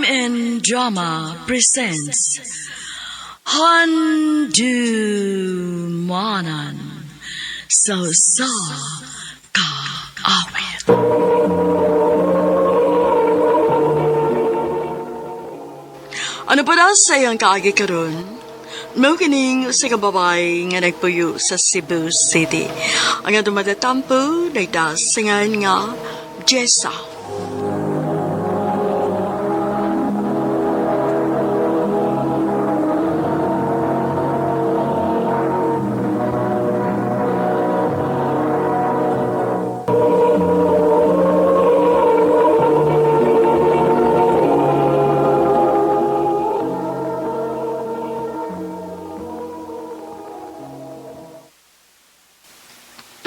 MN Drama presents Handumanan sa sa kaawit. Ano pa daw sa iyang kaagi karon? Mao kining sa kababay nga nagpuyo sa Cebu City. Ang atong matatampo nagdasingan nga Jessa.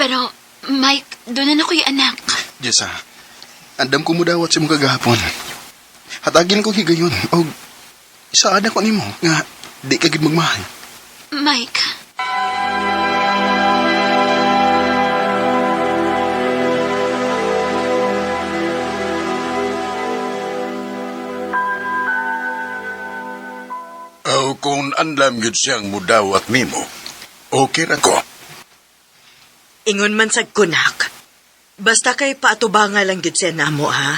Pero, Mike, doon na ako'y anak. Jessa, andam ko mo dawat sa mong kagahapon. Hatagin ko higayon og saad ako nimo nga di ka gid magmahal. Mike. O kung anlam yun siyang mudawat nimo, okay ra ko. Ingon man sa kunak. Basta kay paatubanga lang gyud siya namo ha.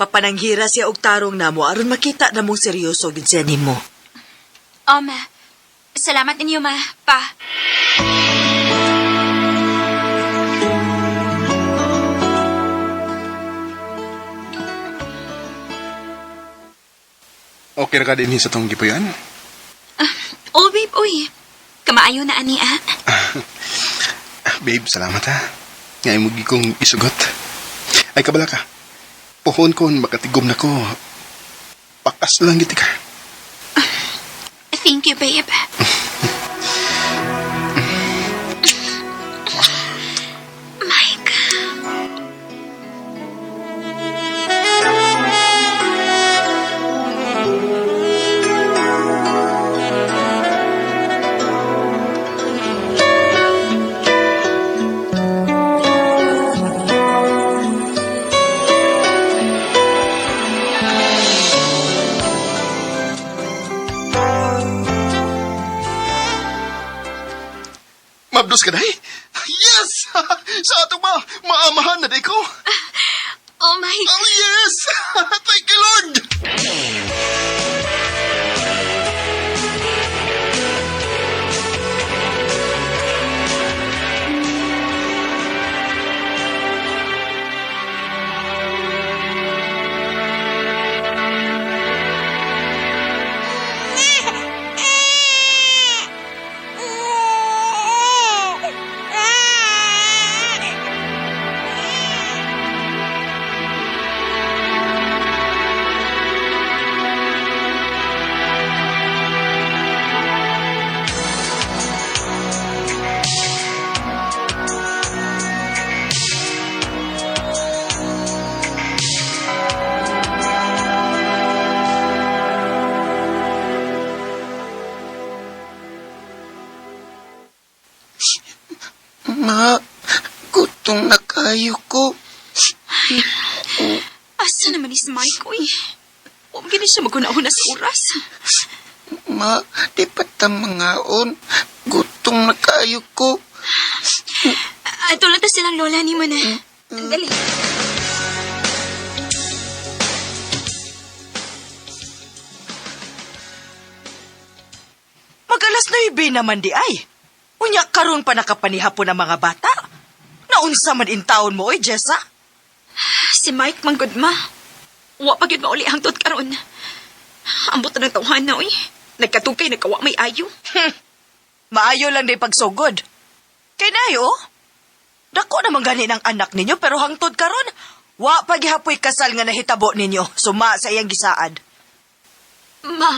Papananghira siya og tarong namo aron makita namong seryoso gyud siya nimo. Oh, ma. Salamat ninyo, ma. Pa. Okay ra ka dinhi sa tong gipuyan? Oh, babe, uy. Kamaayo na ani, ah. Babe, salamat ha. Nga imo gi kong isugot. Ay kabala ka. Pohon kon makatigom na ko. Pakas lang gid ka. Thank you, babe. Mike. Mabdos ka day? Yes! Sa ato ba? Maamahan na day ko. Oh, Mike. Oh yes! Thank you Lord! Ma, gutom na kayo ko. Asa naman ni si Mike, uy. Huwag gini siya maguna-una sa oras. Ma, di pa ta mangaon. Gutom na kayo ko. Ato na ta silang lola ni mo na. Dali. Mag-alas 9 naman di ay. Unya karon pa nakapanihapon ang mga bata. Naunsa man in taon mo oy, Jessa? Si Mike manggod ma. Wa pa gyud mauli hangtod karon. Ambot na ng tawhan na, uy. Nagkatukay, nagkawa may ayo. Maayo lang day pagsugod. Kay nayo, dako naman gani ng anak ninyo pero hangtod karon, wa pa gihapoy kasal nga nahitabo ninyo suma sa iyang gisaad. Ma.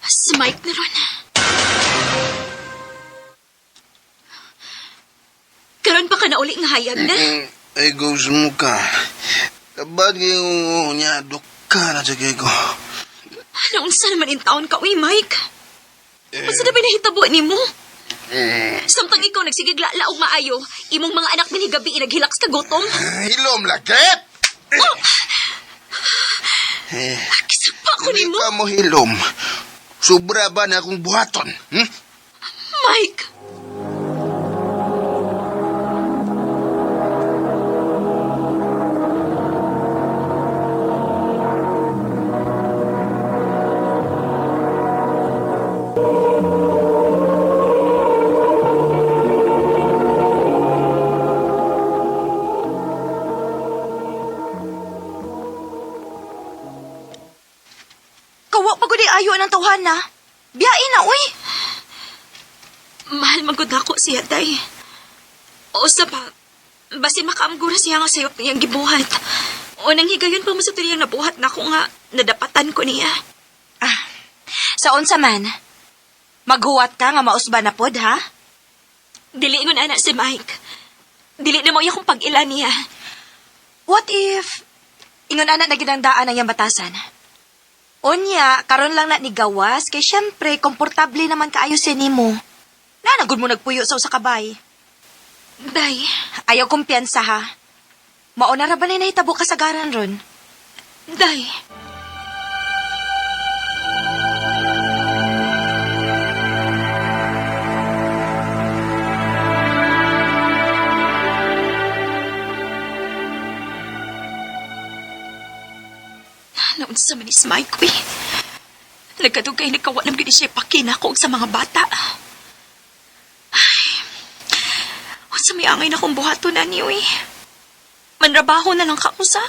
Si Mike na ron. Karon pa ka na uli nga hayag na. Ay, gusto mo ka. Tabat kayo niya, ka na sa ko. Ano, unsa naman in taon ka, uy, Mike? Unsa na ba nahitabo nimo? Samtang ikaw nagsigigla-laog maayo, imong mga anak minigabi naghilaks ka gutom. Hilom lagit! Oh! Kisapa ko Hindi nimo, ka mo hilom. Sobra ba na akong buhaton? Hmm? Mike. Kawa pa gud ayo ng tawhan na. Biyain na, uy. Mahal magud ako siya, day. O sa pa, basi makaamgura siya nga sayop niyang gibuhat. O nang higayon pa mo sa tuliyang nabuhat na ako nga nadapatan ko niya. Ah, sa unsa man. Maghuwat ka nga mausba na pod, ha? Dili ingon ana si Mike. Dili na mo iya kong pag-ila niya. What if ingon ana na ginangdaan ang iyang batasan? Unya, karon lang na ni gawas kay syempre komportable naman kaayo siya nimo. Nanagud mo nagpuyo sa usa ka bay. Day, Ayaw kumpiyansa ha. Mauna ra ba na nahitabo kasagaran ron? day. Naunsa man is Mike, uy. Nagkadugay, nagkawalam gini siya pakina ko og sa mga bata. Ay, unsa may angay na kong buhaton ani, uy. Manrabaho na lang ka usa.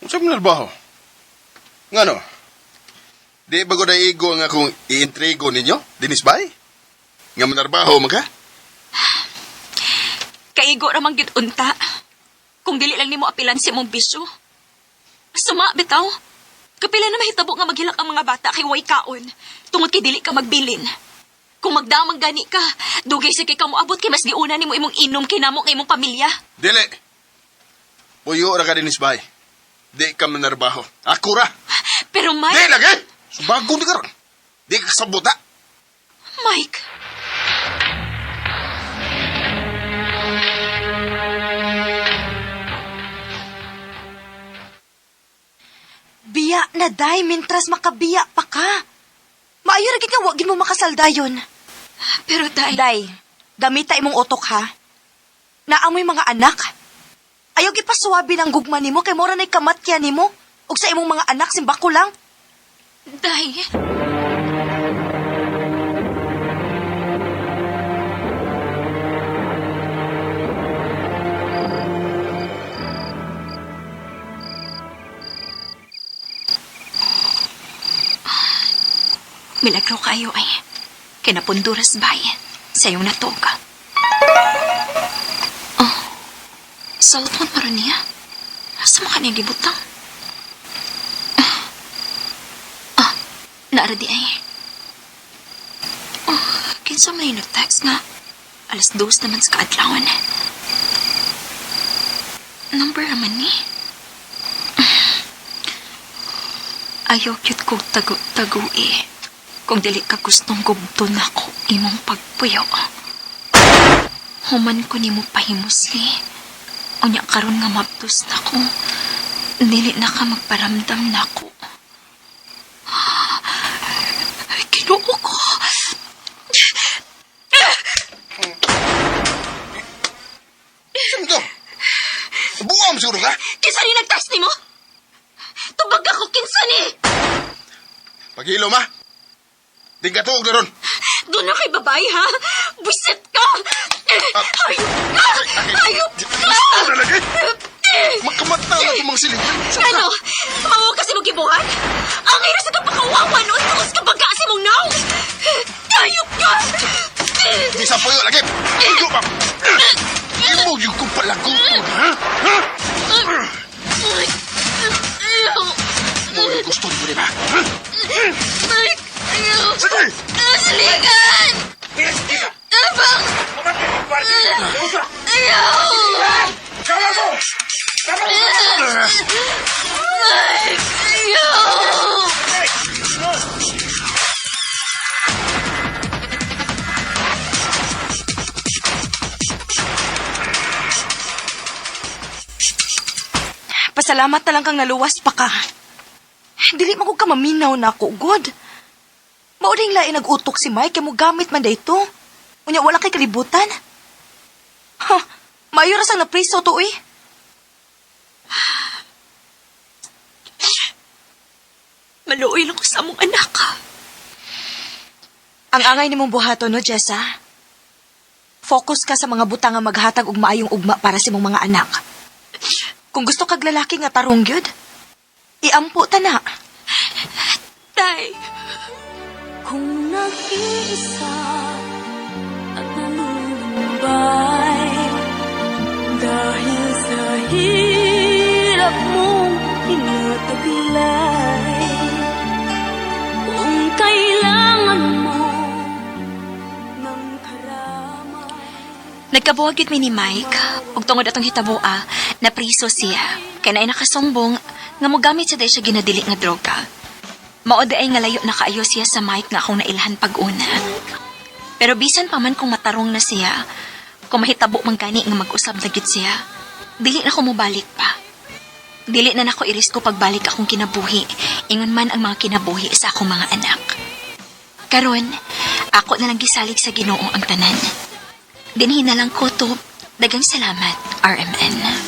Unsa man trabaho? Ngano? Di ba ko naigo nga akong iintrigo ninyo, Dinis Bay? Nga manarbaho man ka? Kaigo ra man gyud unta. Kung dili lang nimo apilan si imong bisyo. Suma bitaw. Kapila na mahitabo nga maghilak ang mga bata kay way kaon tungod kay dili ka magbilin. Kung magdamang gani ka, dugay sa kay ka moabot kay mas giuna nimo imong inom kay namo kay imong pamilya. Dili. Puyo ra ka, Dinis Bay. Di ka manarbaho. Ako ra. Pero Di Mike, lagi! Subago ni karon. Di ka sabota. Mike, Biya na day mintras makabiya pa ka. Maayo ra gid nga wa gid mo makasaldayon. pero day, Day, gamita imong utok ha. Naamoy mga anak. Ayaw gipaswabi ng gugma nimo kay mora na'y kamatya nimo ug sa imong mga anak simbako lang. day. Milagro kayo ay kinapunduras bay sa iyong natoka. Oh, cellphone maron niya. Asa mo kanya gibutang? Ah, naara di ay. Oh, kinsa may nag-text nga. 2:00 naman sa kaadlawan. Number naman ni. Ayaw cute kong tago-tago eh. Kung dili ka gustong gubton ako imong pagpuyo. Human ko nimo pahimusli. Unya karon nga mabdos na ko. Dili na ka magparamdam nako. Ay, Ginoo ko. Saan to? Buwam siguro ka? Kinsa ni nag-text nimo? Tubag ako kinsa ni. Paghilom ha? Di ka tuog na ron. Doon na kay babae ha. Buisit ka. Ayop ka. Ayop ka. Gusto na lagi. Makamata na itong mga siling. Ano? Mawo kasi mo gibuhat? Ang ira sa kapakawawa noon tungos ka baga si mong naw. Ayop ka. Di sa puyo lagi. Puyo pa. Imo yung kong palaguton, ha? Ha? Mo yung gusto mo, di ba? Ha? Pasalamat na lang kang naluwas pa ka. Dili man ko ka maminaw na ako, God. Mao ding lain nag-utok si Mike kay mo gamit man dayto. Unya wala kay kalibutan. Ha, maayo ra sang napriso to eh. Maluoy lang ko sa among anak. Ang angay nimong buhaton no, Jessa. Focus ka sa mga butang nga maghatag og maayong ugma para sa imong mga anak. Kung gusto kag lalaki nga tarong gyud, iampo ta na. Tay, Kung nag-iisa at nalulumbay dahil sa hirap mong tinataglay, kung kailangan mo ng karamay. Nagkabuwag gyud mi ni Mike ug tungod atong hitaboa, napriso siya. Kay naay nakasumbong nga mogamit sa day siya ginadili nga droga. Mao di ay nga layo na kaayo siya sa Mike nga akong nailhan pag-una. Pero bisan pa man kung matarong na siya, kung mahitabo man gani nga mag-usab na gyud siya, dili na ko mobalik pa. Dili na nako irisko pagbalik akong kinabuhi, ingon man ang mga kinabuhi sa akong mga anak. Karon, ako na lang gisalig sa Ginoo ang tanan. Dinhi na lang ko to. Dagang salamat, RMN.